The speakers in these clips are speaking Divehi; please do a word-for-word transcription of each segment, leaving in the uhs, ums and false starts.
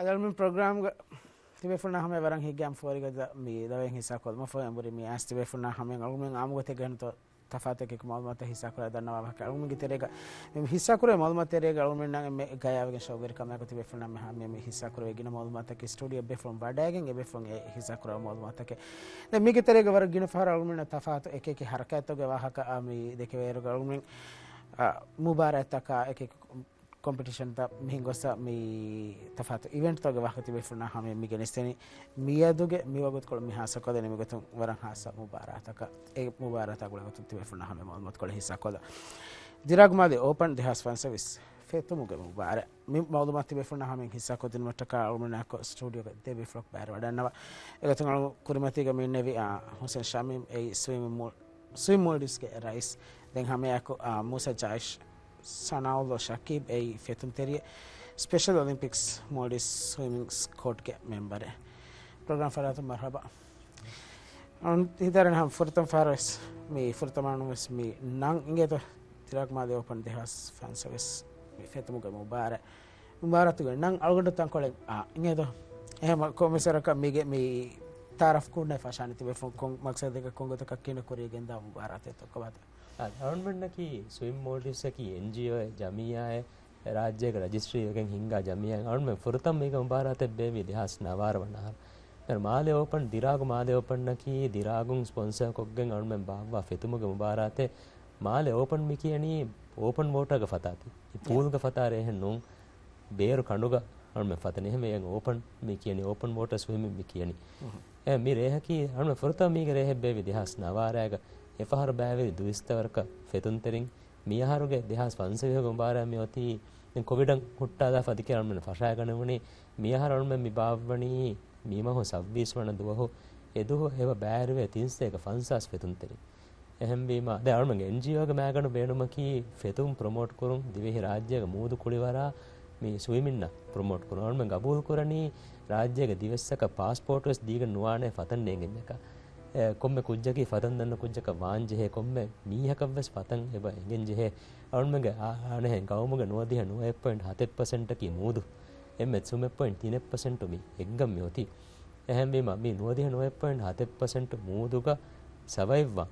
އަޅުމެން ޕްރޮގްރާމްގަ ތިބޭފުޅުންނާ ހަމަޔަށް ވަރަށް ހިތްގައިމު ފޯރިގަދަ މި ދަވެހި ހިއްސާކޮށްލުމަށް ފޯރި އެނބުރި މި އާސް ތިބޭފުޅުންނާ ހަމަޔަށް އަޅުމެން އާއްމުގޮތެއްގަ ތަފާތު އެކި މައުލޫމާތު ހިއްސާކުރާ ދަންނަވާ ވާހަކަ އަޅުމެންގެ ތެރޭގަ މި ހިއްސާކުރޭ މައުލޫމާތު ތެރޭގަ އަޅުމެންނަށް އެންމެ ގަޔާވެގެން ޝައުގުވެރިކަމާއެކު ތިބޭފުޅުންނާ ހަމަޔަށް މި ހިއްސާކުރެވޭ ގިނަ މައުލޫމާތަކީ ސްޓޫޑިއޯ ބޭފުޅުން ވަޑައިގެން އެބޭފުޅުން އެ ހިއްސާކުރާ މައުލޫމާތަކެއް. ދެން މީގެ ތެރޭގަ ވަރަށް ގިނަ ފަހަރަށް އަޅުމެންނަށް ތަފާތު އެކި އެކި ހަރަކާތްތަކުގެ ވާހަކަ އާ، މި ދެކެވޭއިރުގަ އަޅުމެން އާ، މުބާރާތްތަކާ އެކި ކޮމްޕިޓިޝަންތައް މިހެން ގޮސް މި ތަފާތު އިވެންޓްތަކުގެ ވާހަކަ ތިބޭފުޅުންނާ ހަމަޔަށް މި ގެނެސްދެނީ. މިއަދުގެ މި ވަގުތުކޮޅު މި ހާއްސަކޮށްދެނީ މިގޮތުން ވަރަށް ހާއްސަ މުބާރާތަކަށް. އެ މުބާރާތާ ގުޅޭ ގޮތުން ތިބޭފުޅުންނާ ހަމަޔަށް މައުލޫމާތުކޮޅެއް ހިއްސާކޮށްލަން. ދިރާގު މާލެ އޯޕަން ދެހާސް ފަންސަވީސް ފެތުމުގެ މުބާރާތް. މި މައުލޫމާތު ތިބޭފުޅުންނާ ހަމަޔަށް ހިއްސާކޮށްދިނުމަށްޓަކާ އަޅުމެންނާއެކު ސްޓޫޑިއޯގެ ދެ ބޭފުޅަކު ބައިވެރިވަޑައިގަންނަވާ. އެގޮތުން އަޅު ކުރިމަތީގަ މި އިންނެވި، އާ، ހުސެން ޝަމީމް އެއީ ސްވިމިން މޫލް ސްވިމް މޯލްޑިވްސްގެ ރައީސް. ދެން ހަމައެއާއެކު، އާ، މޫސާ ޖާއިޝް، ސަނާއުﷲ ޝަކީބް އެއީ ފެތުންތެރިއެއް، ސްޕެޝަލް އޮލިމްޕިކްސް މޯލްޑިވްސް ސްވިމިން ސްކޮޑްގެ މެމްބަރެއް. ޕްރޮގްރާމް ފަރާތުން މަރުހަބާ. އަން ހިތަށް އަރަން ހަމަ ފުރަތަމަ ފަހަރު ވެސް މި ފުރަތަމަ އަންނަން ވެސް މި ނަން އިނގޭތޯ ދިރާގު މާލެ އޯޕަން ދެހާސް ފަންސަވީސް މި ފެތުމުގެ މުބާރާތް. މުބާރާތުގެ ނަން އަޅުގަނޑު ތަންކޮޅެއް، އާ، އިނގޭތޯ. އެހެން ކޮންމެސް ވަރަކަށް މީގެ މި ތައާރަފް ކުރުން ފަށާނެ ތިބޭފުޅުން ކޮން މަގްސަދެއްގަ ކޮން ގޮތަކަށް ކިހިނެއް ކުރިޔަށް ގެންދާ މުބާރާތެއްތޯ ކޮބާތޯ. އަ، އަޅުމެންނަކީ ސްވިމް މޯލްޑިވްސްއަކީ އެންޖީއޯއެއް، ޖަމިއްޔާއެއް، ރާއްޖޭގަ ރަޖިސްޓްރީވެގެން ހިންގާ ޖަމިއްޔާއެއް. އަޅުމެން ފުރަތަމަ މީގަ މުބާރާތެއް ބޭއްވީ ދެހާސް ނަވާރަ ވަނަ އަހަރު. މާލެ އޯޕަން، ދިރާގު މާލެ އޯޕަންއަކީ ދިރާގުން ސްޕޮންސަރ ކޮށްގެން އަޅުމެން ބާއްވާ ފެތުމުގެ މުބާރާތެއް. މާލެ އޯޕަން މި ކިޔަނީ އޯޕަން ވޯޓަރގެ ފަތާތީ. އެ ޕޫލްގެ ފަތާ ރޭހެއް ނޫން. ބޭރު ކަނޑުގަ އަޅުމެން ފަތަނީ. އެހެންވެ އޭގެ އޯޕަން މި ކިޔަނީ އޯޕަން ވޯޓަރ ސްވިމިން މި ކިޔަނީ. އެ މި ރޭހަކީ އަޅުމެން ފުރަތަމަ މީގެ ރޭހެއް ބޭއްވި ދެހާސް ނަވާރައިގަ. އެފަހަރު ބައިވެރި ދުއިސައްތަ ވަރަކަށް ފެތުންތެރިން. މިއަހަރުގެ ދެހާސް ފަންސަވީހުގެ މުބާރާތް މި އޮތީ ދެން ކޮވިޑަށް ހުއްޓާލާފަ އަދި ކިޔާ އަޅުމެން ފަށާގަނެވުނީ. މިއަހަރު އަޅުމެން މި ބާއްވަނީ މި މަހު ސައްބީސް ވަނަ ދުވަހު. އެ ދުވަހު އެބަ ބައިވެރިވޭ ތިން ސަތޭކަ ފަންސާސް ފެތުންތެރިން. އެހެންވީމަ، ދެން އަޅުމެންގެ އެންޖީއޯގެ މައިގަނޑު ބޭނުމަކީ ފެތުން ޕްރޮމޯޓް ކުރުން، ދިވެހި ރާއްޖޭގެ މޫދު ކުޅިވަރާ މި ސްވިމިންއަށް ޕްރޮމޯޓް ކުރުން. އަޅުމެން ގަބޫލު ކުރަނީ ރާއްޖޭގެ ދިވެއްސަކަށް ޕާސްޕޯޓް ވެސް ދީގެން ނުވާނެ ފަތަން ނޭނގެންޏަކަށް. އެ، ކޮންމެ ކުއްޖަކީ ފަތަން ދަންނަ ކުއްޖަކަށް ވާން ޖެހޭ، ކޮންމެ މީހަކަށް ވެސް ފަތަން އެބަ އެނގެން ޖެހޭ. އަޅުމެންގެ އަ-، އަނެއްހެން ގައުމުގެ ނުވަދިހަ ނުވައެއް ޕޮއިންޓް ހަތެއް ޕަސެންޓަކީ މޫދު. އެންމެ ސުމެއް ޕޮއިންޓް ތިނެއް ޕަސެންޓު މި އެއްގަން މި އޮތީ. އެހެންވީމަ، މި ނުވަދިހަ ނުވައެއް ޕޮއިންޓް ހަތެއް ޕަސެންޓު މޫދުގަ ސަވައިވްވާ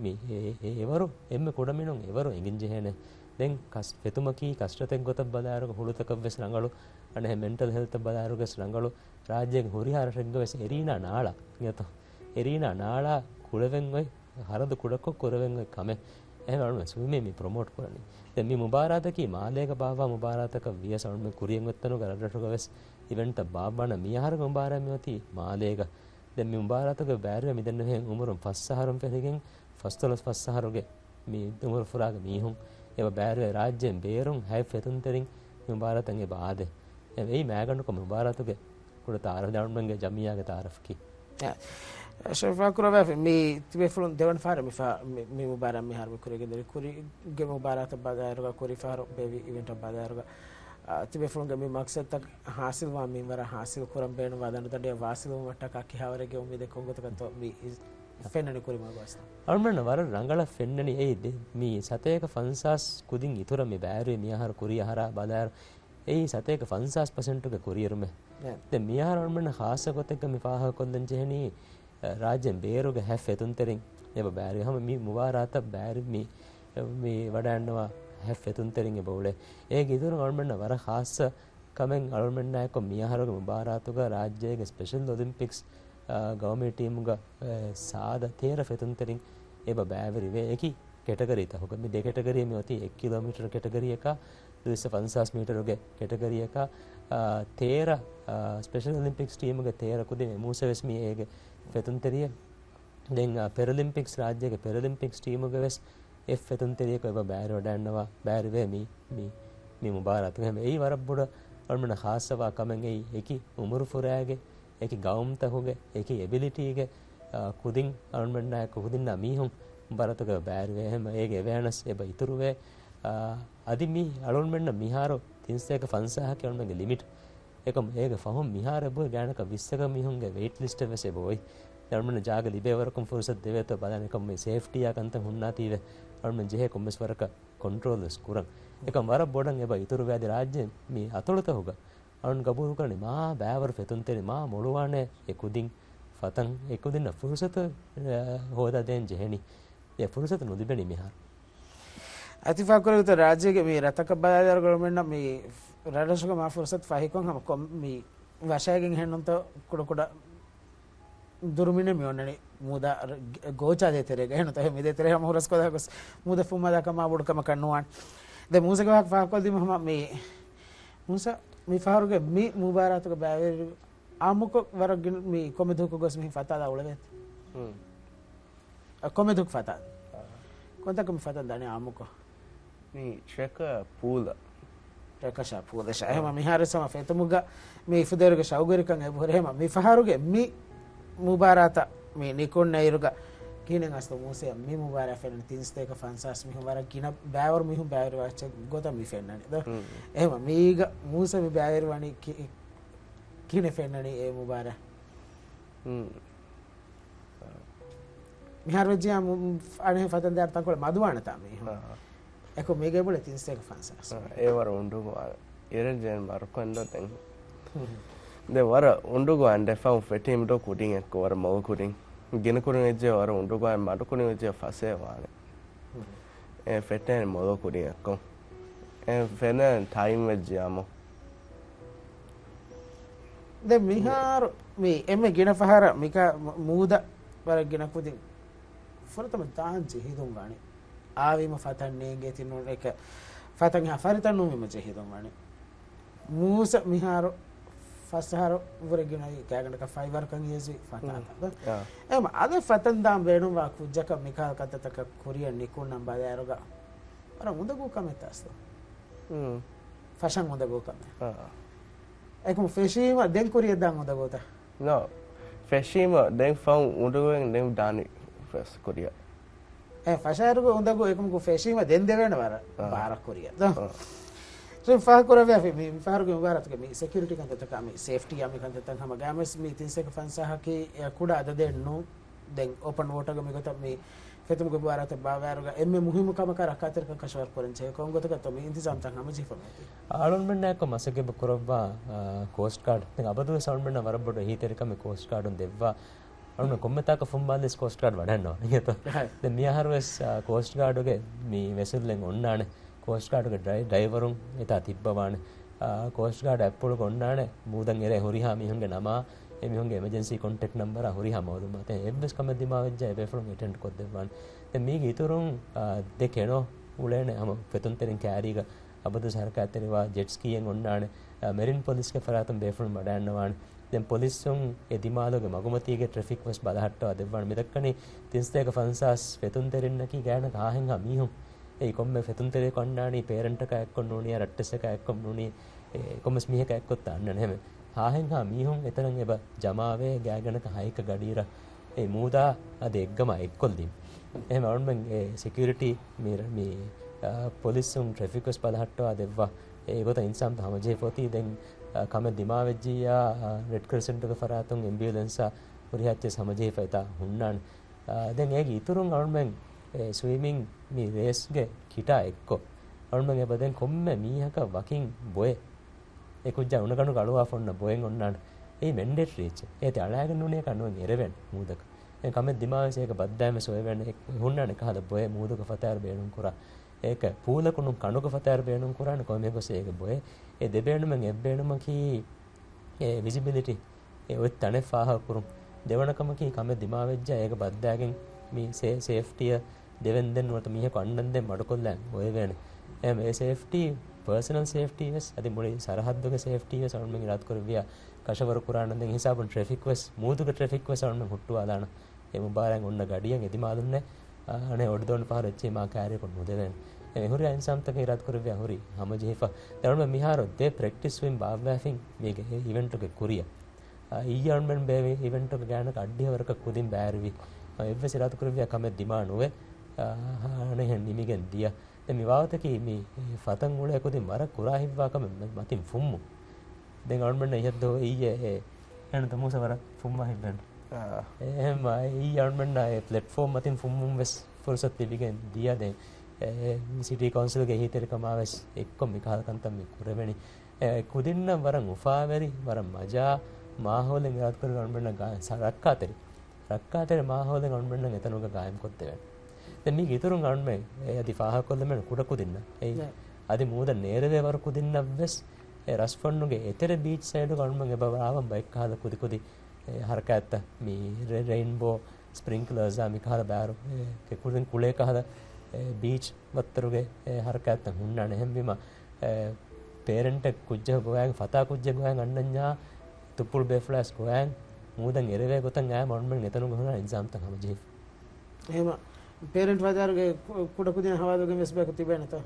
މި އެ-، އެ-، އެވަރު އެންމެ ކުޑަމިނުން އެވަރު އެނގެން ޖެހޭނެ. ދެން ކަސް-، ފެތުމަކީ ކަސްޓަތެއް ގޮތަށް ބަލާއިރުގަ ހުޅުތަކަށް ވެސް ރަނގަޅު، އަނެއްހެން މެންޓަލް ހެލްތަށް ބަލާއިރުގަ ވެސް ރަނގަޅު، ރާއްޖޭގެ ހުރިހާ ރަށެއްގަ ވެސް އެރީނާ ނާޅާ އިނގޭތޯ. އެރީނާ ނާޅާ ކުޅެވެން އޮތް، ހަރަދު ކުޑަކޮށް ކުރެވެން އޮތް ކަމެއް. އެހެން އަޅުމެން ސްވިމިން މި ޕްރޮމޯޓް ކުރަނީ. ދެން މި މުބާރާތަކީ މާލޭގަ ބާއްވާ މުބާރާތަކަށް ވިޔަސް އަޅުމެން ކުރިއަށް އޮތްތަނުގަ ރަށްރަށުގަ ވެސް އިވެންޓްތައް ބާއްވާނަން. މި އަހަރުގެ މުބާރާތް މި އޮތީ މާލޭގަ. ދެން މި މުބާރާތުގަ ބައިވެރިވެ މިދެންނެވިހެން އުމުރުން ފަސް އަހަރުން ފެށިގެން ފަސްދޮޅަސް ފަސް އަހަރުގެ މި އުމުރު ފުރާގެ މީހުން އެބަ ބައިވެރިވެ ރާއްޖޭން ބޭރުން ހަތް ފެތުންތެރިން މި މުބާރާތަށް އެބަ އާދޭ. އެ، އެއީ މައިގަނޑުކޮށް މި މުބާރާތުގެ ކުޑަ ތައާރަފް. ދެން އަޅުމެންގެ ޖަމިއްޔާގެ ތައާރަފްކީ؟ އެ، ޝަފާ ކުރައްވާފަ މި ތިބޭފުޅުން ދެވަނަ ފަހަރަށް މި ފަ-، މި، މި މުބާރާތް މިހާރު މި ކުރިއަށް ގެންދަނީ. ކުރީގެ މުބާރާތަށް ބަލާއިރުގަ، ކުރީ ފަހަރު ބޭއްވި އިވެންޓަށް ބަލާއިރުގަ، އާ، ތިބޭފުޅުންގެ މި މަގްސަދުތައް ހާސިލްވާ މިންވަރަށް ހާސިލް ކުރަން ބޭނުންވާ ދަނޑުދަނޑިއަށް ވާސިލުވުމަށްޓަކާ ކިހާވަރެއްގެ އުއްމީދެއް ކޮންގޮތަކަށްތޯ މި އި-، ފެންނަނީ ކުރިމަގު އަސްލު؟ އަޅުމެންނަށް ވަރަށް ރަނގަޅަށް ފެންނަނީ އެއީ ދެ-، މި ސަތޭކަ ފަންސާސް ކުދިން އިތުރަށް މި ބައިވެރިވި މި އަހަރު ކުރީ އަހަރާ ބަލާއިރު އެއީ ސަތޭކަ ފަންސާސް ޕަސެންޓުގެ ކުރިއެރުމެއް. އެ. ދެން މިއަހަރު އަޅުމެންނަށް ޚާއްޞަ ގޮތެއްގަ މި ފާހަގަކޮށްލަން ޖެހެނީ، އަ، ރާއްޖޭން ބޭރުގެ ހަތް ފެތުންތެރިން އެބަ ބައިވެރި ހަމަ މި މުބާރާތަށް ބައިވެރި މި، މި ވަޑައިގަންނަވާ ހަތް ފެތުންތެރިން އެބަ އުޅޭ. އޭގެ އިތުރުން އަޅުމެންނަށް ވަރަށް ޚާއްޞަ ކަމެއް އަޅުމެންނާއެކު މިއަހަރުގެ މުބާރާތުގަ ރާއްޖޭގެ ސްޕެޝަލް އޮލިމްޕިކްސް، އަ، ގައުމީ ޓީމުގަ، އެ، ސާދަ ތޭރަ ފެތުންތެރިން އެބަ ބައިވެރިވޭ. އެކި ކެޓަގަރީތަކުގަ. މި ދެ ކެޓަގަރީ މި އޮތީ އެއް ކިލޯމީޓަރު ކެޓަގަރީއަކާ، ދުއިސައްތަ ފަންސާސް މީޓަރުގެ ކެޓަގަރީއަކާ، އާ، ތޭރަ، އާ، ސްޕެޝަލް އޮލިމްޕިކްސް ޓީމުގެ ތޭރަ ކުދިން އެ މޫސަ ވެސް މި އޭގެ ފެތުންތެރިއެއް. ދެން، އާ، ޕެރަލިމްޕިކްސް ރާއްޖޭގެ ޕެރަލިމްޕިކްސް ޓީމުގެ ވެސް އެއް ފެތުންތެރިއަކު އެބަ ބައިވެރިވަޑައިގަންނަވާ، ބައިވެރިވޭ މި، މި، މި މުބާރާތުގަ. އެހެން އެއީ ވަރަށް ބޮޑަށް އަޅުމެންނަށް ޚާއްޞަވާ ކަމެއް. އެއީ އެކި އުމުރު ފުރާގެ އެކި ގައުމުތަކުގެ، އެކި އެބިލިޓީގެ، އާ، ކުދިން އަޅުމެންނާއެކު ކުދިންނާ މީހުން މުބާރާތުގަ ބައިވެރިވޭ. އެހެން އޭގެ އެވެއަނަސް އެބަ އިތުރުވޭ. އާ، އަދި މި އަޅުމެންނަށް މިހާރު ތިން ސަތޭކަ ފަންސާހަކީ އަޅުމެންގެ ލިމިޓް. އެކަމު އޭގެ ފަހުން މިހާރު އެބަހުރި ގާތްގަނޑަކަށް ވިއްސަކަށް މީހުންގެ ވެއިޓް ލިސްޓެއް ވެސް އެބަ އޮތް. އަޅުމެންނަށް ޖާގަ ލިބޭ ވަރަކުން ފުރުސަތު ދެވޭތޯ ބަލާނެ. އެކަމު މި ސޭފްޓީއާ ކަންތައް ހުންނާތީވެ އަޅުމެން ޖެހޭ ކޮންމެސް ވަރަކަށް ކޮންޓްރޯލް ވެސް ކުރަން. އެކަމް ވަރަށް ބޮޑަށް އެބަ އިތުރުވެ އަދި ރާއްޖޭ މި އަތޮޅުތަކުގަ އަޅުން ގަބޫލުކުރަނީ މާ ބައިވަރު ފެތުންތެރި، މާ މޮޅުވާނެ އެ ކުދިން ފަތަން، އެ ކުދިންނަށް ފުރުސަތު، އަ، ހޯދާދޭން ޖެހެނީ. އެ ފުރުސަތު ނުލިބެނީ މިހާރު. އަތިފާ ކުރެވިތަ ރާއްޖޭގެ މި ރަށްތަކަށް ބަލާލިއިރު ގަޅުމެންނަށް މި ރަށްރަށުގެ މާ ފުރުސަތު ފަހިކޮށް ހަމަ ކޮން މި ވަށައިގެން އެހެންނުންތޯ ކުޑަކުޑަ ދުރުމިނެއް މި އޮންނަނީ މޫދާ ގޯޗާ ދޭތެރޭގަ. އެހެންނުތަ މި ދޭތެރޭ ހަމަ ހުރަސްކޮށްލާ ގޮސް މޫދަ ފުއްމާލާކަށް މާ ބޮޑު ކަމަކަށް ނުވާނެ. ދެ މޫސަގެ ވާހަކަ ފާހަގަކޮށްދީމަ ހަމަ މި މޫސަ މި ފަހަރުގެ މި މުބާރާތުގެ ބައިވެރި އާއްމުކޮށް ވަރަށް ގިނަ މި ކޮންމެ ދުވަހަކު ގޮސް މިހިން ފަތާލާ އުޅެވޭތެ. އަ، ކޮންމެ ދުވަހަކު ފަތާ. ކޮންތަކު މި ފަތަން ދާނީ އާއްމުކޮށް؟ މި ޓްރެކަށް ޕޫލަށް. ޓްރެކަށާ ޕޫލަށާ. އެހެމަ މިހާރު ސަމަ ފެތުމުގަ މި އިފުދޭރުގެ ޝައުގުވެރިކަން އެބަހުރި. އެހެމަ މި ފަހަރުގެ މި މުބާރާތަށް މި ނިކުންނައިރުގަ ކިހިނެއް އަސްލު މޫސައަށް މި މުބާރާތް ފެންނަނީ ތިން ސަތޭކަ ފަންސާސް މީހުން ވަރަށް ގިނަ ބައިވަރު މީހުން ބައިވެރިވާ ގޮތަށް މި ފެންނަނީ ދޯ. އެހެމަ މީގަ މޫސަ މި ބައިވެރިވަނީ ކި-، ކިހިނެއް ފެންނަނީ އެ މުބާރާތް؟ މިހާރު ވެއްޖިއްޔާ މު-، މު-، އަނެއް ފަތަން ދާން ތަންކޮޅެއް މަދުވާނެތާ މީހުން. އާ. އެކު މީގެ ބުޅެ ތިން ސަތޭކަ ފަންސާސް. އާ، އެ ވަރަށް އުނޑުގު އާ، އިރަން ޖެން ވަރުކޮންދޯ ދެން. ދެ ވަރަށް އުނޑުގު އަންޑެފައު ފެޓީމް ދޯ ކުދިން އެއްކޮ ވަރަށް މޮޅު ކުދިން. ގިނަ ކުރިން ވެއްޖެ ވަރަށް އުނޑުގު އާ، މަޑު ކުރިން ވެއްޖެ ފަސޭ ވާނެ. އެ ފެޓޭން މޮޅު ކުދިން އެއްކޮ. އެ ފެނޭން ޓައިމް ވެއްޖިއްޔާމު. ދެން މިހާރު މި އެންމެ ގިނަ ފަހަރަށް މިކަ-، މު-، މޫދަށް ވަރަށް ގިނަ ކުދިން ފުރަތަމަ ދާން ޖެހިލުން ވާނެ. އާވީމަ ފަތަން ނޭނގޭތީ ނޫން އެކަ ފަތަން އެހާ ފަރިތަން ނޫންވީމަ ޖެހިލުން ވާނެ. މޫސަ މިހާރު ފަސް އަހަރު ވުރެ ގިނައީ ގާތްގަނޑަކަށް ފައިބަރުކަން އިޔަޒުވި ފަތާތަ. އެހެމަ އަދި ފަތަން ދާން ބޭނުންވާ ކުއްޖަކަށް މިކަހަލަ ކަންތައްތަކަށް ކުރިއަށް ނިކުންނަން ބަލާއިރުގަ ވަރަށް އުނދަގޫ ކަމެއް ތާސްތޯ. ފަށަން އުނދަގޫ ކަމެއް. އެކަމު ފެށީމަ ދެން ކުރިއަށް ދާން އުނދަގޫތަ؟ ނޯ. ފެށީމަ ދެން ފަހުން އުނދަގޫވެގެން ދެން ދާނީ ފެސް ކުރިއަށް. އެ ފަށާއިރުގަ އުނދަގޫ އެކަމަކު ފެށީމަ ދެން ދެވޭނެ ވަރަށް ބާރަށް ކުރިއަށް. ދޯ؟ ސޯ ފާހަގަކުރެއްވިއްޔާ މި، މި ފަހަރުގެ މުބާރާތުގެ މި ސެކިއުރިޓީ ކަންތައްތަކާ މި ސޭފްޓީއާ މި ކަންތައްތައް ހަމަ ގާމެސް މި ތިން ސަތޭކަ ފަންސާހަކީ އެ ކުޑަ އަދަދެއް ނޫން. ދެން އޯޕަން ވޯޓަރގެ މިގޮތަށް މި ފެތުމުގެ މުބާރާތަށް ބާވާއިރުގަ އެންމެ މުހިއްމު ކަމަކަށް ރައްކާތެރިކަން ކަށަވަރު ކުރަން ޖެހޭ ކޮން ގޮތަކަށްތޯ މި އިންތިޒާމްތައް ހަމަޖެހިފަ މިއޮތީ؟ އަޅުންމެންނާއެކު މަސައްކަތް ކުރައްވާ، އާ، ކޯސްޓް ގާޑް. ދެން އަބަދުވެސް އަޅުންމެންނަށް ވަރަށް ބޮޑު އެހީތެރިކަމެއް ކޯސްޓް ގާޑުން ދެއްވާ. އަޅުން ކޮންމެ ތާކަށް ފުންމާލިސް ކޯސްޓް ގާޑް ވަޑައިގަންނަވާ. އިނގޭތޯ؟ ދެން މިއަހަރުވެސް، އާ، ކޯސްޓް ގާޑުގެ މި ވެސެލްއެއް އޮންނާނެ. ކޯސްޓް ގާޑުގެ ޑައި-، ޑައިވަރުން އެތާ ތިއްބަވާނެ. އާ، ކޯސްޓް ގާޑް އަތްޕުޅުގަ އޮންނާނެ މޫދަށް އެރޭ ހުރިހާ މީހުންގެ ނަމާ، އެ މީހުންގެ އެމަޖެންސީ ކޮންޓެކްޓް ނަންބަރާ ހުރިހާ މައުލޫމާތެއް އެއްވެސް ކަމެއް ދިމާވެއްޖެ އެބޭފުޅުން އެޓެންޑް ކޮށްދެއްވާނެ. ދެން މީގެ އިތުރުން، އާ، ދެ ކެނޯ އުޅޭނެ ހަމަ ފެތުންތެރިން ކައިރީގަ އަބަދު ހަރަކާތްތެރިވާ ޖެޓް ސްކީއެއް އޮންނާނެ. އާ، މެރިން ޕޮލިސްގެ ފަރާތުން ބޭފުޅުން ވަޑައިގަންނަވާނެ. ދެން ޕޮލިސްއުން އެ ދިމާލުގެ މަގުމަތީގެ ޓްރެފިކް ވެސް ބަލަހައްޓަވާ ދެއްވާނެ. މިދައްކަނީ ތިން ސަތޭކަ ފަންސާސް ފެތުންތެރިންނަކީ ގާތްގަނޑަކަށް އާ ހެންހާ މީހުން. އެއީ ކޮންމެ ފެތުންތެރިއަކު އަންނާނީ ޕޭރެންޓަކާ އެއްކޮށް ނޫނީ، ރައްޓެއްސަކާ އެއްކޮށް ނޫނީ، އެ، ކޮންމެސް މީހަކާ އެއްކޮށް އަންނަން ހެމެ. ހާހެންހާ މީހުން އެތަނަށް އެބަ ޖަމާވޭ ގާތްގަނޑަކަށް ހައެއްކަ ގަޑިއިރަށް. އެ މޫދާ އަދި އެއްގަމާ އެއްކޮށްލީމަ. އެހެން އަޅުންމެން އެ ސެކިއުރިޓީ މި، މި، އާ، ޕޮލިސްއުން ޓްރެފިކް ވެސް ބަލަހައްޓަވާ ދެއްވާ. އެ ގޮތަށް އިންތިޒާމްތައް ހަމަޖެހިފަ އޮތީ. ދެން، އާ، ކަމެއް ދިމާވެއްޖިއްޔާ، އާ، ރެޑް ކްރެސެންޓުގެ ފަރާތުން އެމްބިއުލެންސާ ހުރިހާ އެއްޗެއް ހަމަޖެހިފަ އެތާ ހުންނާނެ. އާ، ދެން އޭގެ އިތުރުން އަޅުމެން އެ ސްވިމިން މި ރޭސްގެ ކިޓާ އެއްކޮށް، އަޅުމެން އެބަ ދެން ކޮންމެ މީހަކަށް ވަކިން ބޮއެ، އެ ކުއްޖާ އުނަގަނޑުގަ އަޅުވާފަ އޮންނަ ބޮއެއް އޮންނާނެ. އެއީ މެންޑޭޓަރީ އެއްޗެއް. އޭތި އަޅާގެން ނޫނީ އެކަން ނުވެން އެރެވޭނެ މޫދަކަށް. އެ ކަމެއް ދިމާވެސް އޭގެ ބައްދާއިން ވެސް އޮވެވޭނެ. އެ ހުންނާނެ ކަހަލަ ބޮއެއް މޫދުގެ ފަތާއިރު ބޭނުން ކުރާ. އޭކަ ޕޫލަކު ނޫން ކަނޑުގެ ފަތާއިރު ބޭނުން ކުރާނެ ކޮންމެ ގޮސް އޭގެ ބޮއެ. އެ ދެ ބޭނުމެއް އެއް ބޭނުމަކީ އެ ވިޒިބިލިޓީ. އެ އޮތް ތަނެއް ފާހަގަކުރުން. ދެވަނަ ކަމަކީ ކަމެއް ދިމާވެއްޖާ އޭގަ ބައްދާގެން މި ސޭ-، ސޭފްޓީއަށް ދެވެންދެން ނުވަތަ މީހަކު އަންނަންދެން މަޑުކޮށްލަން އޮވެވޭނެ. އެހެން އެ ސޭފްޓީ، ޕާސަނަލް ސޭފްޓީ ވެސް އަދި މުޅި ސަރަހައްދުގެ ސޭފްޓީ ވެސް އަޅުމެން އިރާދަކުރެއްވިޔާ ކަށަވަރު ކުރާނަން ދެން ހިސާބުން ޓްރެފިކް ވެސް، މޫދުގެ ޓްރެފިކް ވެސް އަޅުމެން ހުއްޓުވާލާނަން. އެ މުބާރާތް އޮންނަ ގަޑިއަށް އެ ދިމާލުންނެއް، އަ، އަނެއް އޮޑިދޯން ފަހަރު އެއްޗެއް މާ ކައިރިއަކުން ނުދެވޭނެ. އެ ހުރިހާ އިންސާންތަކެއް އިރާދަކުރެއްވިޔާ ހުރީ ހަމަޖެހިފަ. ދެން އަޅުމެން މިހާރު ދެ ޕްރެކްޓިސް ސްވިމް ބާއްވާފިން މީގެ އިވެންޓުގެ ކުރިއަށް. އަ، އިއްޔެ އަޅުމެން ބޭއްވި އިވެންޓުގެ ގާތްގަނޑަކަށް އައްޑިހަ ވަރަކަށް ކުދިން ބައިވެރިވި. އަ، އެއްވެސް އިރާދަކުރެއްވިޔާ ކަމެއް ދިމާ ނުވެ، އަ، އަނެއްހެން ނިމިގެން ދިޔަ. ދެން މި ވާވަތަކީ މި ފަތަން އުޅޭ ކުދިން ވަރަށް ކުރާ ހިތްވާ ކަމެއް މަ-، މަތިން ފުއްމުން. ދެން އަޅުމެންނަށް އިހަށްދޯ އިއްޔެ އެ އެން ތަމޫސަ ވަރަށް ފުއްމާ ހިތްވެން. އާ. އެހެން އިއްޔެ އަޅުމެންނަށް އެ ޕްލެޓްފޯމް މަތިން ފުއްމުން ވެސް ފުރުސަތު ލިބިގެން ދިޔަ. ދެން އެ ސިޓީ ކައުންސިލްގެ އެހީތެރިކަމާ ވެސް އެއްކޮށް މިކަހަލަ ކަންތައް މި ކުރެވެނީ. އެ ކުދިންނަށް ވަރަށް އުފާވެރި، ވަރަށް މަޖާ މާހައުލެއް އިރާދަކުރި އަޅުމެންނަށް ގާ-، ސަ-، ރައްކާތެރި، ރައްކާތެރި މާހައުލެއް އަޅުމެންނަށް އެތަނުގަ ގާއިމްކޮށްދެވޭނެ. ދެން މީގެ އިތުރުން އަޅުމެން އެ އަދި ފާހަގަކޮށްލަމެން ކުޑަ ކުދިންނަށް އެއީ އަދި މޫދަށް ނޭރެވޭ ވަރު ކުދިންނަށްވެސް އެ ރަސްފަންނުގެ އެތެރެ ބީޗް ސައިޑުގަ އަޅުމެން އެބަ ރާވަން ބައެއްކަހަލަ ކުދިކުދި އެ ހަރަކާތްތައް މި ރެ-، ރެއިންބޯ ސްޕްރިންކްލަރސްއާ މިކަހަލަ ބާރު އެ ކެ-، ކުދިން ކުޅޭ ކަހަލަ އެ ބީޗް ވައްތަރުގެ އެ ހަރަކާތްތައް ހުންނާނެ. އެހެންވީމަ، އެ، ޕޭރެންޓެއް ކުއްޖަކު ގޮވާގެން، ފަތާ ކުއްޖެއް ގޮވާގެން އަންނަންޏާ، ތުއްޕުޅު ބޭފުޅާސް ގޮވާގެން މޫދަށް އެރެވޭ ގޮތަށް އައި އަޅުމެން އެތަނުގަ ހުންނަ އިންޒާމްތައް ހަމަޖެހިފަ. އެހެމަ، ޕޭރެންޓް ބާޒާރުގެ ކު-، ކުޑަކުދިން ހަވާލުގެ ވެސް ބަޔަކު ތިބޭނެތަ؟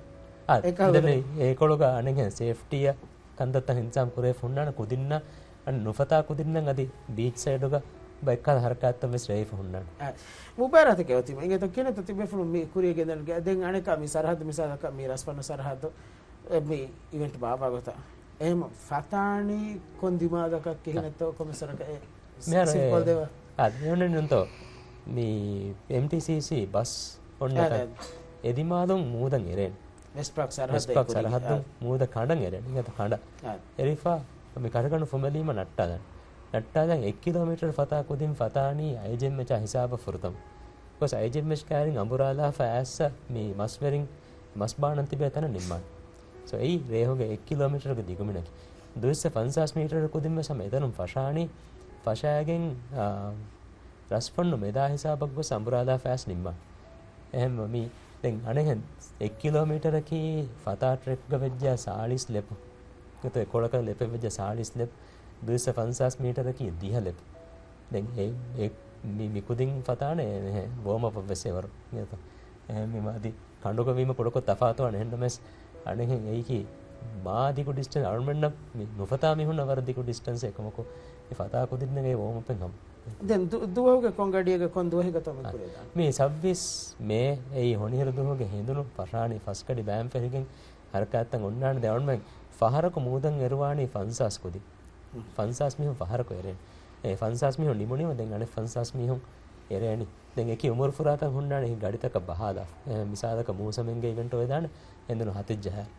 އާ، އެކަހަލަ ދެން މި އެކޮޅުގަ އަނެއްހެން ސޭފްޓީއަށް ކަންތައްތައް އިންތިޒާމް ކުރެވިފަ ހުންނާނެ ކުދިންނަށް، އަން ނުފަތާ ކުދިންނަށް އަދި ބީޗް ސައިޑުގަ ބައެއްކަހަލަ ހަރަކާތްތައް ވެސް ރޭވިފަ ހުންނާނެ. އާ، މުބާރާތެކޭ އޮތީމަ. އިނގޭތޯ ކިހިނެއްތޯ ތިބޭފުޅުން މި ކުރިޔަށް ގެންދަނީ؟ ދެން އަނެއްކާ މި ސަރަހައްދު މިސާލަކަށް މި ރަސްފަންނު ސަރަހައްދު، އެ، މި އިވެންޓް ބާއްވާ ގޮތަށް. އެހެން ފަތާނީ ކޮން ދިމާލަކަށް ކިހިނެއްތޯ ކޮމެސަރަކަށް އެ މިހާރު ސިމްޕަލް އެ، ދެވާ. އާ، މި އޮންނަނީ ނޫންތޯ މި އެމްޓީސީސީ ބަސް އޮންނަ އާ، ތަން. އާ. އެ ދިމާލުން މޫދަށް އެރޭން. ވެސްޓް ޕާކް ސަރަހައްދު ވެސްޓް ޕާކް އެކުރީ. ސަރަހައްދުން އާ. މޫދަށް ކަނޑަށް އެރޭން. އިނގޭތޯ ކަނޑަށް. އާ. އެރިފަ މި ކަރަގަނޑު ފުމެލީމަ ނައްޓާލަން. ނައްޓާލަން އެއް ކިލޯމީޓަރު ފަތާ ކުދިން ފަތާނީ އައިޖެއެމްއެޗާ ހިސާބަށް ފުރަތަމަ. ގޮސް އައިޖެއެމްއެޗް ކައިރިން އަނބުރާލާފަ އައިއްސަ މި މަސްވެރިން މަސް ބާނަން ތިބޭ ތަނަށް ނިންމާނެ. ސޯ އެއީ ރޭހުގެ އެއް ކިލޯމީޓަރުގެ ދިގުމިނަކީ. ދުއިސައްތަ ފަންސާސް މީޓަރު ކުދިން ވެސް ހަމަ އެތަނުން ފަށާނީ. ފަށާގެން، އާ، ރަސްފަންނު މެދާ ހިސާބަށް ގޮސް އަނބުރާލާފަ އައިސް ނިންމާނެ. އެހެންވީމަ މި ދެން އަނެއްހެން އެއް ކިލޯމީޓަރަކީ ފަތާ ޓްރެކްގަ ވެއްޖާ ސާޅީސް ލެޕު. އެތޯ އެކޮޅަކަށް ލެޕެއް ވެއްޖާ ސާޅީސް ލެޕު. ދުއިސައްތަ ފަންސާސް މީޓަރަކީ ދިހަ ލެޕު. ދެން އެ، އެ، މި، މި ކުދިން ފަތާނެ އެ، ވޯމް އަޕް ވެސް އެވަރު. އެހެންވީމަ އަދި ކަނޑުގަ ވީމަ ކުޑަކޮށް ތަފާތުވާނެ. އެހެންނަމަވެސް އަނެއްހެން އެއީކީ މާ ދިގު ޑިސްޓެންސް އަޅުމެންނަށް މި ނުފަތާ މީހުންނަށް ވަރަށް ދިގު ޑިސްޓެންސް އެކަމަކު މި ފަތާ ކުދިންނަށް ވޯމް އަޕެއް ހަމަ. ދެން ދު-، ދުވަހުގެ ކޮން ގަޑިއެއްގަ ކޮން ދުވަހެއްގަތޯ މި އާ، ކުރެވިދާނެ؟ މި ސައްބީސް މޭ އެއީ ހޮނިހިރު ދުވަހުގެ ހެނދުނު ފަށާނީ ފަސްގަޑި ބައިން ފެށިގެން ހަރަކާތްތައް އޮންނާނެ. ދެން އަޅުމެން ފަހަރަކު މޫދަށް އެރުވާނީ ފަންސާސް ކުދިން. ހުން. ފަންސާސް މީހުން ފަހަރަކު އެރޭނެ. އެ ފަންސާސް މީހުން ނިމުނީމަ ދެން އަނެއް ފަންސާސް މީހުން އެރޭނީ. ދެން އެކި އުމުރު ފުރާތައް ހުންނާނެ އެކި ގަޑިތަކަށް ބަހާލާފަ. އެ، މިސާލަކަށް މޫސަމެންގެ އިވެންޓް އޮވެދާނެ ހެނދުނު ހަތެއް ޖަހާއިރު.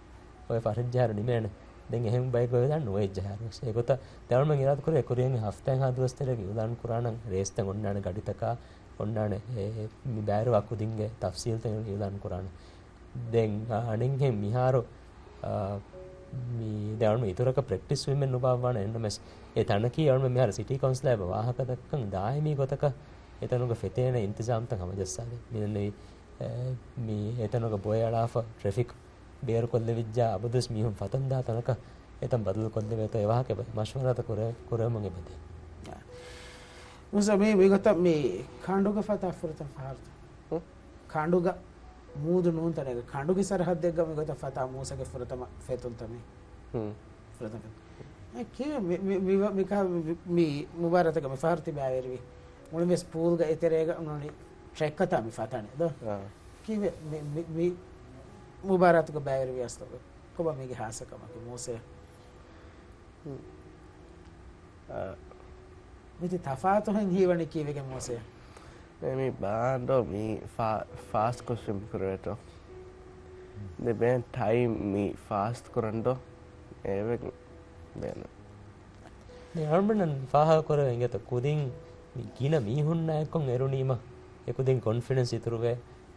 އޮތް ފަހަށް ޖަހާއިރު ނިމޭނެ. ދެން އެހެން ބައެއް އޮވެދާނެ ނުވައެއް ޖަހާއިރު ވެސް. އެގޮތަށް ދެން އަޅުމެން އިރާދަކުރޭ ކުރިއަށް ހަފްތާއެއްހާ ދުވަސް ތެރޭގަ އިއުލާން ކުރާނަން ރޭސްތައް އޮންނާނެ ގަޑިތަކާ އޮންނާނެ. އެ، އެ، މި ބައިވެރިވާ ކުދިންގެ ތަފްސީލްތައް އިއުލާން ކުރާނަން. ދެން، އަ، އަނެއްހެން މިހާރު، އަ، މި ދެން އަޅުމެން އިތުރަކަށް ޕްރެކްޓިސް ވީމެއް ނުބާއްވާނެ. އެހެންނަމަވެސް އެ ތަނަކީ އަޅުމެން މިހާރު ސިޓީ ކައުންސިލާ އެބަ ވާހަކަ ދައްކަން ދާއިމީ ގޮތަކަށް އެތަނުގަ ފެތޭނެ އިންތިޒާމްތައް ހަމަޖައްސާލި. މި ދެންނެވި، އެ، މި އެތަނުގަ ބޮއެ އަޅާފަ ޓްރެފިކް ބޭރުކޮށްލެވިއްޖާ އަބަދުވެސް މީހުން ފަތަންދާ ތަނަކަށް އެތަން ބަދަލު ކޮށްލެވޭތޯ އެ ވާހަކަ އެބަ މަޝްވަރާތައް ކުރެ-، ކުރެވެމުން އެބަދޭ. މޫސަ، މި، މިގޮތަށް މި ކަނޑުގަ ފަތާ ފުރަތަމަ ފަހަރުތަ؟ ހުން؟ ކަނޑުގަ މޫދު ނޫން ތަނެއްގަ ކަނޑުގެ ސަރަހައްދެއްގަ މިގޮތަށް ފަތާ މޫސަގެ ފުރަތަމަ ފެތުންތަ މި؟ ހުން. ފުރަތަމަ ފެތުން. އެ ކިޔެ މި، މި، މި، މި، މި މުބާރާތަކަށް މި ފަހަރު ތި ބައިވެރިވި. މުޅިންވެސް ޕޫލްގަ އެތެރޭގަ އުންނަނީ ޓްރެކް ކަތާ މި ފަތާނެ ދޯ؟ އާ. ކީއްވެ މި، މި، މި މުބާރާތުގަ ބައިވެރިވި އަސްލުގަ؟ ކޮބާ މީގެ ހާއްސަކަމަކީ މޫސަ؟ ހުން. އާ. މިތި ތަފާތުހެން ހީވަނީ ކީއްވެގެން މޫސަ؟ މި، މި ބާންޑޯ މި ފާ-، ފާސްޓްކޮށް ސްވިމް ކުރެވޭތޯ. ދެ ބޭން ޓައިމް މި ފާސްޓް ކުރަންޑޯ. އެވެގެން ބޭނު. ދެ އަޅުމެންނަށް ފާހަގަކުރެވޭ އިނގޭތަ ކުދިން މި ގިނަ މީހުންނާއެއްކޮށް އެރުނީމަ، އެ ކުދިން ކޮންފިޑެންސް އިތުރުވޭ،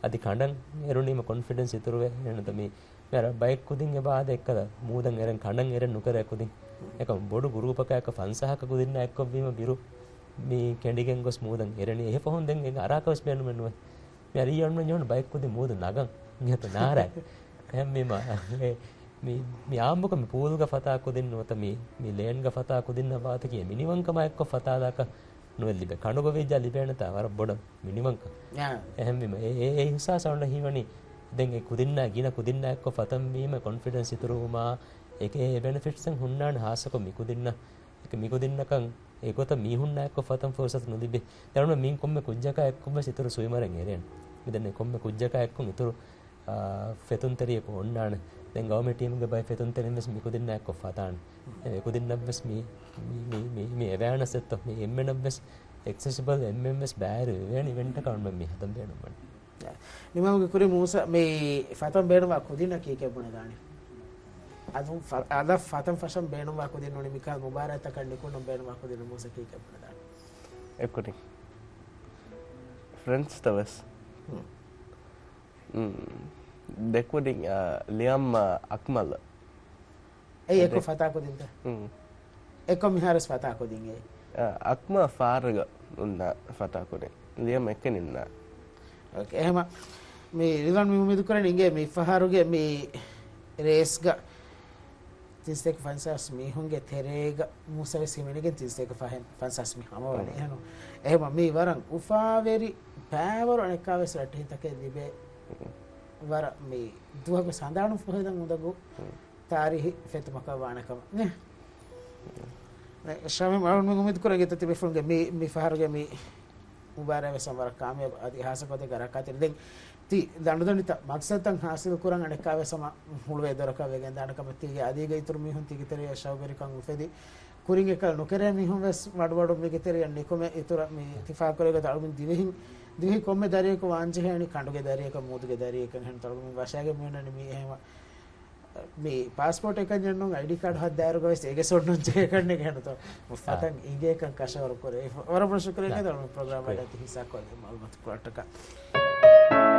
އަދި ކަނޑަށް އެރުނީމަ ކޮންފިޑެންސް އިތުރުވޭ. އެހެންނުތަ މި، މި އަރަ ބައެއް ކުދިން އެބަ އާދެ އެއްކަލަ މޫދަށް އެރެން ކަނޑަށް އެރެން ނުކެރޭ ކުދިން. އެކަމް ބޮޑު ގުރޫޕަކާއެކު ފަންސާހަކަށް ކުދިންނާ އެއްކޮށްވީމަ ބިރު މި ކެނޑިގެން ގޮސް މޫދަށް އެރެނީ. އެހެ ފަހުން ދެން އެ އަރާކަށް ވެސް ބޭނުމެއް ނުވޭ. މި އަރިއްޔާ އަޅުމެން ޖެހުނު ބައެއް ކުދިން މޫދު ނަގަން. އިނގޭތަ ނާރާ. އެހެންވީމަ، އެ، މި، މި އާއްމުކޮށް މި ޕޫލްގަ ފަތާ ކުދިން ނުވަތަ މި، މި ލޭންގަ ފަތާ ކުދިންނަށް ވާތަކީ މިނިވަންކަމާ އެއްކޮށް ފަތާލާކަށް ނުވެ ލިބޭ. ކަނޑުގަ ވެއްޖާ ލިބޭނެތާ ވަރަށް ބޮޑަށް މިނިވަންކަން. އާ. އެހެންވީމަ، އެ، އެ، އެ އިހުސާސް އަޅުން ހީވަނީ ދެން އެ ކުދިންނާ ގިނަ ކުދިންނާ އެއްކޮށް ފަތަން ވީމަ ކޮންފިޑެންސް އިތުރުވުމާ، އެކޭ އެ ބެނެފިޓްސް އެއް ހުންނާނެ ހާއްސަކޮށް މި ކުދިންނަށް. އެކަ މި ކުދިންނަކަށް އެގޮތަށް މީހުންނާ އެއްކޮށް ފަތަން ފުރުސަތު ނުލިބޭ. ދެން މިން ކޮންމެ ކުއްޖަކާ އެއްކޮށް ވެސް އިތުރު ސްވިމަރެއް އެރޭނެ. މި ދެން ކޮންމެ ކުއްޖަކާ އެއްކޮށް އިތުރު، އާ، ފެތުންތެރިޔަކު އޮންނާނެ. ދެން ގައުމީ ޓީމުގެ ބައެއް ފެތުންތެރިން ވެސް މި ކުދިންނާ އެއްކޮށް ފަތާނެ. އެ ކުދިންނަށް ވެސް މި، މި، މި، މި، މި އެވެއާނަސް އެއްތޯ، މި އެންމެނަށް ވެސް އެކްސެސިބަލް، އެންމެން ވެސް ބައިވެރިވެވޭނެ އިވެންޓަކަށް އަޅުމެން މި ހަދަން ބޭނުންވަނީ. ނިމާމުގެ ކުރިން މޫސަ މި ފަތަން ބޭނުންވާ ކުދިންނަށް ކީކޭ ބުނެދާނީ؟ އަދު ފަ-، އަދަށް ފަތަން ފަށަން ބޭނުންވާ ކުދިން ނޫނީ މިކަހަލަ މުބާރާތްތަކަށް ނިކުންނަން ބޭނުންވާ ކުދިން ނަމޫސަކީ ކެޕްޓަން ދާން. އެކުދިން ފްރެންޑްސްތަ ވެސް. ހުން. މް. ދެކުދިން، އާ، ލިޔަމް، އާ، އަކްމަލް. އެއީ އެއްކޮށް ދެ-، ފަތާ ކުދިންތަ؟ ހުން. އެއްކޮށް މިހާރުވެސް ފަތާ ކުދިން އެއީ. އާ، އަކްމަލް ފާރުގަ އުންނަ ފަތާ ކުދިން. ލިޔަމް އެކަނިންނާ. އޯކޭ، އެހެމަ މި ރިލަން މި އުއްމީދު ކުރަނީ އިނގޭ މި ފަހަރުގެ މި ރޭސްގަ ތިންސަތޭކަ ފަންސާސް މީހުންގެ ތެރޭގަ މޫސަވެސް ހިމެނިގެން ތިންސަތޭކަ ފަހެން ފަންސާސް މީހުން ހަމަވަނީ. އެހެނު، އެހެމަ މީ ވަރަށް އުފާވެރި ބައިވަރު އަނެއްކާވެސް ރައްޓެހިންތަކެއް ލިބޭ ވަރަށް މި ދުވަހަކު ސަނދާނު ފޮހެދަން އުނދަގޫ ތާރީހި ފެތުމަކަށް ވާނެ ކަމަށް ނޭ. ޝާމިމް އަޅުން މި އުއްމީދު ކުރަން ގެތަ ތިބޭފުޅުންގެ މި، މި ފަހަރުގެ މި މުބާރާތް ވެސް ވަރަށް ކާމިޔާބު އަދި ހާއްސަ ގޮތެއްގަ ރައްކާތެރި. ދެން ތި ދަނޑުދަނޑިތައް މަގްސަދުތައް ހާސިލް ކުރަން އަނެއްކާވެސް ހަމަ ހުޅުވޭ ދޮރަކަށް ވެގެން ދާނެ ކަމަށް ތީގެ އަދީގެ އިތުރު މީހުން ތީގެ ތެރެއަށް ޝައުގުވެރިކަން އުފެދި ކުރިން އެކަލަ ނުކެރޭ މީހުން ވެސް މަޑުމަޑުން މީގެ ތެރެއަށް ނިކުމެ އިތުރަށް މި ތި ފާހަގަކުރެއްވި ގޮތަށް އަޅުގަނޑު ދިވެހިން، ދިވެހި ކޮންމެ ދަރިޔަކު ވާންޖެހޭނީ ކަނޑުގެ ދަރިޔަކަށް، މޫދުގެ ދަރިޔަކަށް. އެހެން ތަޅު މި ވަށާގެ މީހުންނަނީ މީ އެހެން މި ޕާސްޕޯޓް އެކަންޏެއް ނޫން، އައިޑީ ކާޑް ހައްދާއިރުގަ ވެސް އޭގެ ސޮންނުން ޖެހޭކަން ނޭނގެ. އެހެންތޯ މު ފަތަން އިނގޭކަން ކަށަވަރު ކުރޭ. ވަރަށް ބޮޑަށް ޝުކުރިއްޔާ ތަޅު މި ޕްރޮގްރާމަށް އަތި ހިއްސާ ކޮށްލި މައުލޫމާތު ކުޅައްޓަކަށް.